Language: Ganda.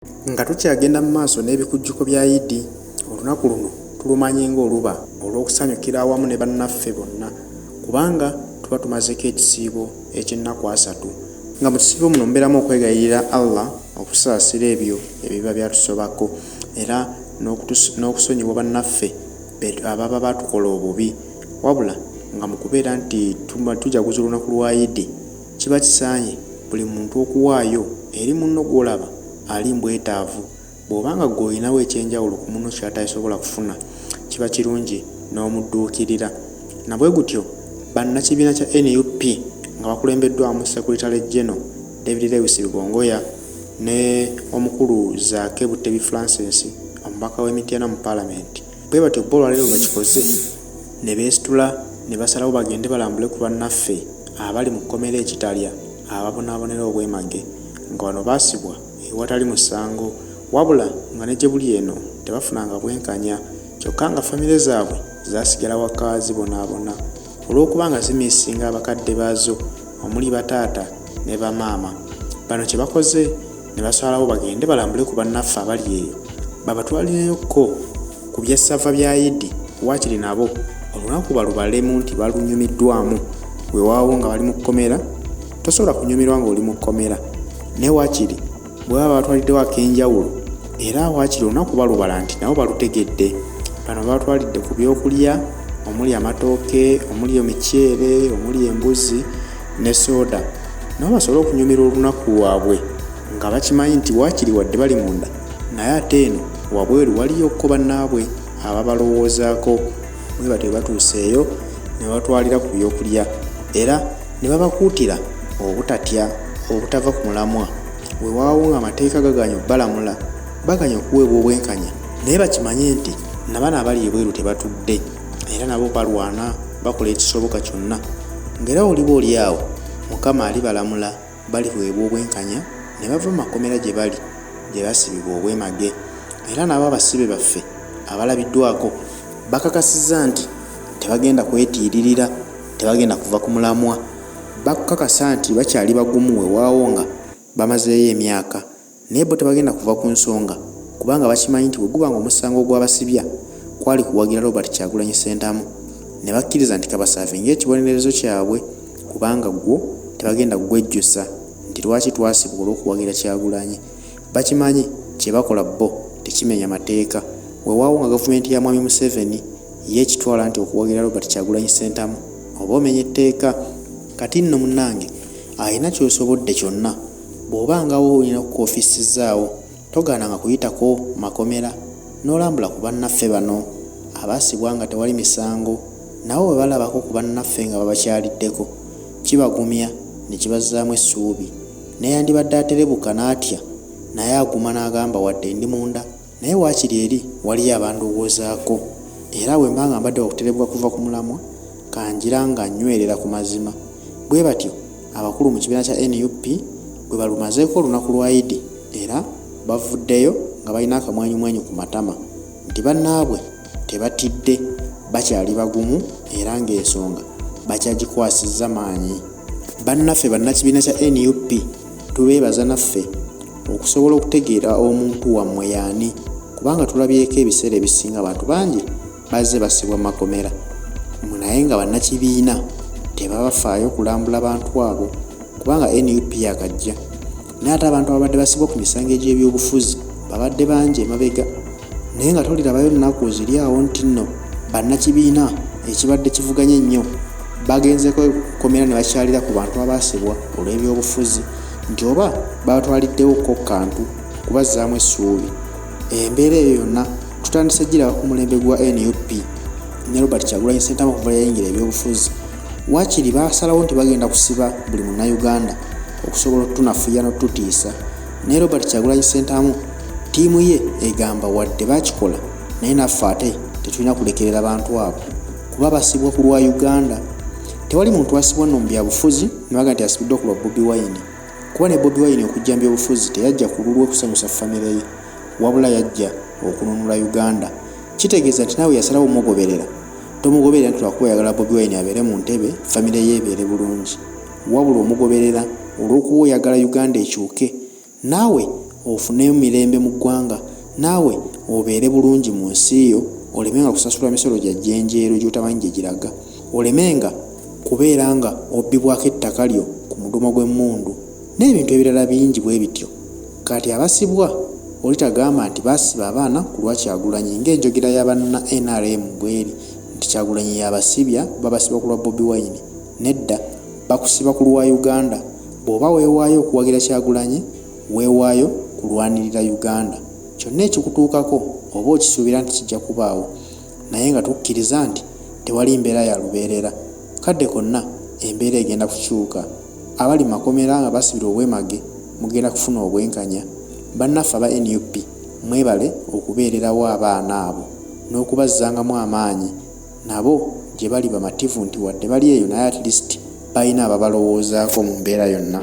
Nga tukyagenda mu maaso n'ebikujjuko bya Idi, olunaku luno tulumanyi ng'oluba olw'okusanyukira awamu ne bannaffe bonna kubanga tuba tumazeeko ekisiibo eky'ennaku 30, nga mu kisiibo muno mubeeramu okwegayirira Allah okutusaasira ebyo ebiba byatusobako era n'okusonyiwa bannaffe ababa baatukola obubi. Wabula nga mu kubeera nti tujaguza olunaku lwa Idi, kiba kisaanye buli muntu okuwaayo eri munno gw'olaba ali mbwetaavu. Bw'oba nga ggwe olinawo eky'enjawulo ku munno ky'atasobola kufuna, kiba kirungi n'omudduukirira. Na bwe gutyo bannakibiina kya nup nga bakulembeddwamu Secretary General David Lewis Rubongoya ne omukulu Zaake Butebi Francis omubaka w'e Mityana mu Palamenti bwe batyo bo olwaleero bwe bakikoze ne beesitula ne basalawo bagende balambule ku bannaffe abali mu kkomera e Kitalya ababonaabonera obwemage nga bano baasibwa ewatali musango wabula nga ne gye buli eno tebafunanga bwenkanya kyokka nga famire zaabwe zaasigala waka zibonaabona olw'okuba nga zimiisinga abakadde baazo omuli bataata ne bamaama. Bano kye bakoze ne basalawo bagende balambule ku bannaffe abali eyo babatwalireyo ko ku byassava bya Idi waakiri nabo olunaku balubalemu nti balunyumiddwamu weewaawo nga bali mu kkomera tosobola kunyumirwa ng'oli mu kkomera naye waakiri bwe baba babatwaliddewo ak'enjawulo era waakiri olunaku balubala nti nabo balutegedde. Bano babatwalidde ku byokulya omuli amatooke, omuli emiceere, omuli embuzi ne sooda nabo basobole okunyumirwa olunaku lwabwe nga bakimanyi nti waakiri wadde bali munda naye ate eno wabweru waliyo ko bannaabwe ababalowoozaako. Bwe batyo bwe batuuse eyo ne babatwalira ku byokulya era ne babakuutira obutatya, obutava ku mulamwa. Wewaawo ng'amateeka gagaanye okubalamula, bagaanye okuweebwa obwenkanya naye bakimanye nti na bano abali ebweru tebatudde era nabo balwana bakola ekisoboka kyonna ng'era oliba oli awo Mukama alibalamula baliweebwa obwenkanya ne bava mu makomera gye bali gye basibibwa obwemage era n'abo abasibe baffe abalabiddwako bakakasizza nti tebagenda kwetiiririra, tebagenda kuva ku mulamwa. Bakukakasa nti bakyali bagumu wewaawo nga bamazeeyo emyaka naye bo tebagenda kuva ku nsonga kubanga bakimanyi nti bwe guba nga omusango ogwabasibya kwali kuwagira Robert Kyagulanyi Ssentamu ne bakkiriza nti kabasaavinge ekibonerezo kyabwe kubanga gwo tebagenda kugwejjusa nti lwaki twasibwa olw'okuwagira Kyagulanyi. Bakimanyi kye bakola bo tekimenya mateeka wewaawo nga gavumenti ya Mwami Museveni yo ekitwala nti okuwagira Robert Kyagulanyi Ssentamu oba omenya etteeka. Kati nno munnange alina ky'osobodde kyonna bw'oba nga olina k'ofissizzaawo togaananga kuyitako makomera n'olambula ku bannaffe bano abaasibwa nga tewali misango nabo bwe balabako ku bannaffe nga babakyaliddeko kibagumya ne kibazzaamu essuubi n'eyandibadde aterebuka n'atya naye aguma n'agamba wadde ndi munda naye waakiri eri waliyo abandowoozaako era bwe mba nga mbadde wakuterebuka kuva ku mulamwa kangira nga nnywerera ku mazima. Bwe batyo abakulu mu kibiina kya nup bwe balumazeeko olunaku lwa Idi era bavuddeyo nga balina akamwenyumwenyu ku matama nti bannaabwe tebatidde bakyali bagumu era ng'ensonga bakyagikwasizza maanyi. Bannaffe bannakibiina kya nup tubeebaza naffe okusobola okutegeera omuntu wammwe y'ani kubanga tulabyeko ebiseera ebisinga abantu bangi bazze basibwa mu makomera naye nga bannakibiina tebabafaayo kulambula bantu abo kubanga nup yakajja naye ate abantu ababadde basibwa ku misango egy'ebyobufuzi babadde bangi emabega naye nga tolirabayo nnaku ziri awo nti nno bannakibiina ekibadde kivuganya ennyo bagenzeko kukomera ne bakyalira ku bantu abaasibwa olw'ebyobufuzi nti oba babatwaliddewo ko kantu okubazzaamu essuubi. Embeera eyo yonna tutandise giraba ku mulembe gwa nup ne Robert Kyagulanyi Ssentamu okuva yayingira ebyobufuzi. Waakiri baasalawo nti bagenda kusiba buli Munnayuganda okusobola otutunafuya n'otutiisa naye Robert Kyagulanyi Ssentamu ttiimu ye egamba wadde bakikola naye naffe ate tetulina kulekerera bantu abo kuba basibwa ku lwa Uganda. Tewali muntu asibwa nno mu byabufuzi ne bagamba nti asibiddwa ku lwa Bobi Wine kuba ne Bobi Wine okujja mu byobufuzi teyajja ku lulwe kusanyusa famire ye wabula yajja okununula Uganda. Kitegeeza nti naawe yasalawo omugoberera tomugoberera nti lwakuba oyagala Bobi Wine abeere mu ntebe famire ye ebeere bulungi wabula omugoberera olw'okuba oyagala Uganda ekyuke naawe ofune emirembe mu ggwanga naawe obeere bulungi mu nsi yo olemenga kusasula misolo gya jjenjeero gy'otamanyi gye giraga, olemenga kubeera nga obbibwako ettaka lyo ku mudumo gw'emmundu n'ebintu ebirala bingi bwe bityo. Kati abasibwa oli tagamba nti baasiba abaana ku lwa Kyagulanyi ng'enjogera ya banna nrm bw'eri nti Kyagulanyi y'abasibya babasiba ku lwa Bobi Wine. Nedda, bakusiba ku lwa Uganda. Bw'oba weewaayo okuwagira Kyagulanyi, weewaayo kulwanirira Uganda. Kyonna ekikutuukako oba okisuubira nti kijja kubaawo naye nga tukkiriza nti tewali mbeera ya lubeerera. Kadde konna embeera egenda kukyuka. Abali mu makomera nga basibirwa obwemage mugenda kufuna obwenkanya. Bannaffe aba nup mwebale okubeererawo abaana abo n'okubazzangamu amaanyi nabo gye bali bamativu nti wadde bali eyo naye at least balina ababalowoozaako mu mbeera yonna.